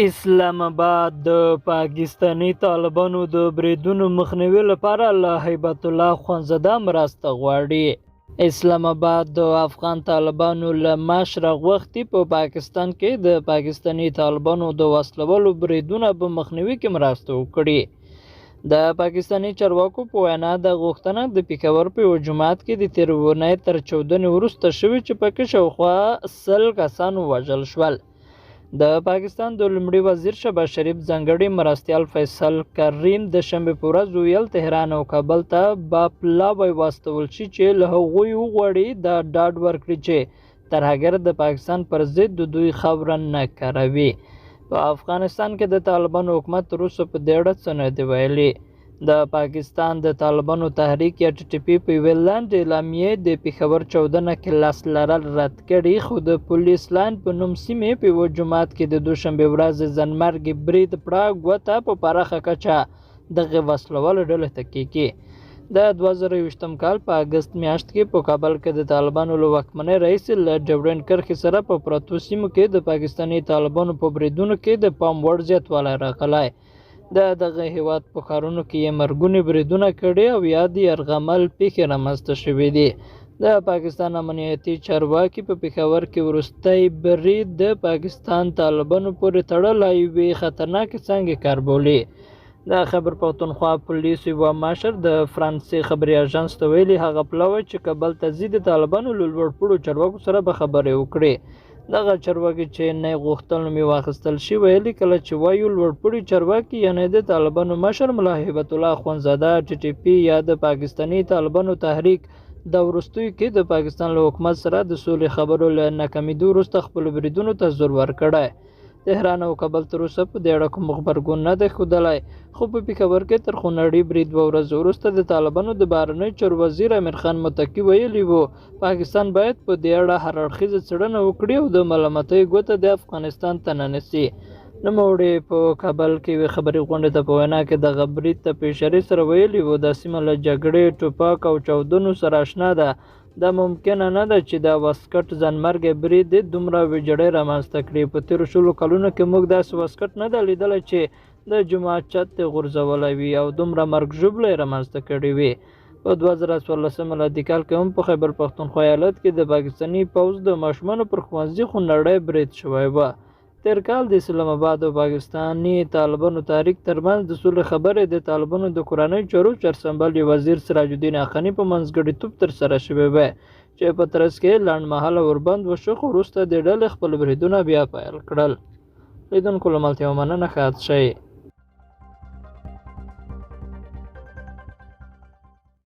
اسلام اباد د پاکستاني طالبانو د بریدونو مخنیوي لپاره له هیبت الله اخوندزاده مرسته غواړي. اسلام اباد د افغان طالبانو له مشره غوښتي په پاکستان کې د پاکستاني طالبانو د وسلوالو بریدونه په مخنیوي کې مرسته وکړي. د پاکستاني چارواکو په وینا دا غوښتنه د پېښور په یوه جومات کې د تېرې اونۍ تر چاودنې وروسته شوې چې پکې شاوخوا 100 کسان ووژل شول. د پاکستان د لومړي وزیر شهباز شریف ځانګړي مرستیال فیصل کریم د شنبې په ورځ وویل، تهران او کابل ته به پلاوی واستول شي چې له هغوی وغواړي دا ډاډ ورکړي چې ترهګر د پاکستان پر ضد د دوی خاوره نه کاروي. په افغانستان کې د طالبانو حکومت تر اوسه په دې اړه څه نه دي ویلي. د پاکستان د طالبانو تحریک یا ټي ټي پي په یوې لنډې اعلامیې د پېښور چاودنه کې لاس لرل رد کړي، خو د پولیس لاین په نوم سیمې په یوه جومات کې د دوشنبې ورځې ځانمرګي برید پړه ګوته په پراخه کچه دغې وسلهوالې ډلې ته کېږي. د 2021 کال په اګست میاشت کې په کابل کې د طالبانو له واکمنۍ راهیسې له ډیورنډ کرښې سره په پرتو سیمو کې د پاکستاني طالبانو په بریدونو کې د پام وړ زیاتوالی راغلی. د دغه هیواد په ښارونو کې یې مرګوني بریدونه کړي او یا د یرغمل پیښې رامنځته شوې دي. د پاکستان امنیتي چارواکي په پېښور کې وروستی برید د پاکستان طالبانو پورې تړلی یوې خطرناکې څانګې کار بولي. د خیبر پښتونخوا پولیسو یوه مشر د فرانسې خبري اژانس ته ویلي، هغه پلاوی چې کابل ته ځي د طالبانو له لوړپوړو چارواکو سره به خبرې وکړي. دغه چارواکي چې نه یې غوښتل نوم یې واخیستل شي ویلي، کله چې وایو لوړپوړي چارواکي یعنې د طالبانو مشر ملا هبت الله اخوندزاده، ټي ټي پي یا د پاکستاني طالبانو تحریک د وروستیو کې د پاکستان له حکومت سره د سولې خبرو له ناکامېدو وروسته خپلو بریدونو ته زور ورکړی. تهران او کابل تر اوسه په دې اړه کوم غبرګون نه دی ښودلی، خو په پېښور کې تر خونړي برید 2 ورځې وروسته د طالبانو د بهرنیو چارو وزیر امیر خان متقي ویلي وو، پاکستان باید په دې اړه هر اړخیزه څېړنه وکړي او د ملامتۍ ګوته د افغانستان ته نه نیسي. نوموړي په کابل کې یوې خبري غونډې ته په وینا کې دغه برید ته په اشارې سره ویلي وو، دا سیمه له جګړې، ټوپک او چاودنو سره اشنا ده. دا ممکنه نه ده چې دا واسکټ ځانمرګی برید دې دومره ویجاړۍ رامنځته کړي. په تېرو 20 کلونو کې موږ داسې واسکټ نه ده لیدلی چې د جومات چت دې غورځولی وي او دومره مرګ ژوبله یې رامنځته کړې وي. په 2014 میلادي کال کې هم په خیبر پښتونخوا ایالت کې د پاکستاني پوځ د ماشومانو پر ښوونځي خونړی برید شوی و. تېر کال د اسلام اباد او پاکستاني طالبانو تحریک ترمنځ د سولې خبرې د طالبانو د کورنیو چارو چارسمبالي وزیر سراج الدین حقاني په منځګړیتوب ترسره شوې وې چې په ترڅ کې لنډمهاله اوربند وشو، خو وروسته دې ډلې خپل بریدونه بیا پیل کړل. لیدونکو له ملتیا مننه، ښاد شئ.